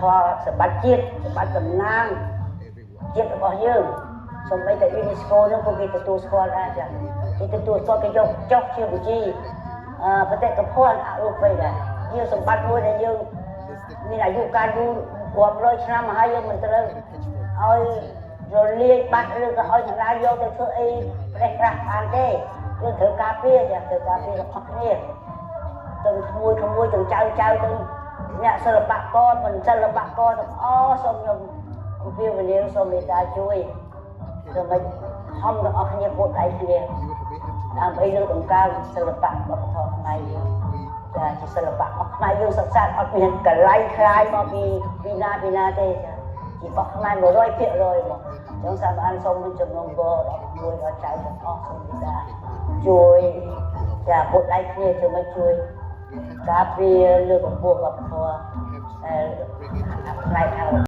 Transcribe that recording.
ធម៌សម្បត្តិជាតិសម្បត្តិតំណាង Everyone. ជាតិរបស់យើងសូម្បីតែ UNESCO នោះក៏គេទទួលស្គាល់ដែរចាគេទទួលស្គាល់គេយកចុះជាបញ្ជីអឺបេតិកភណ្ឌអរូបីដែរជាសម្បត្តិមួយដែលយើង Listed មានអាយុកាលយូររាប់រយឆ្នាំមកហើយយើងមិនត្រូវ heritage ឲ្យ for រលាយបាត់ឬក៏ឲ្យអ្នកណាយកទៅធ្វើអីប្រេះប្រាស់បានទេយើងត្រូវការពារចាត្រូវការពារទាំងអស់គ្នាទាំងក្មួយក្មួយទាំងចៅចៅទាំងអ្នកសិល្បករមិនសិល្បករទាំងអស់សូមខ្ញុំអំពាវនាវសូមមេត្តាជួយធ្វើម៉េចខំទាំងអស់គ្នាពួតដៃគ្នា You we have to ដើម្បីលើកតម្កើងសិល្បៈវប្បធម៌ខ្មែរយើង we ចាជាសិល្បៈរបស់ខ្មែរយើងសិក្សាអត់មានកលៃខ្លាយមកពីពីណាពីណាទេចាជារបស់ខ្មែរ100%មកអញ្ចឹងសាបានសូមចំណងពរដល់មួយដល់ចៅទាំងអស់សូមមេត្តាជួយចាពុតដៃគ្នាធ្វើមកជួយ we have ការពារលើកកម្ពស់វប្បធម៌ to have ដែល to bring it to ផ្នែកខាង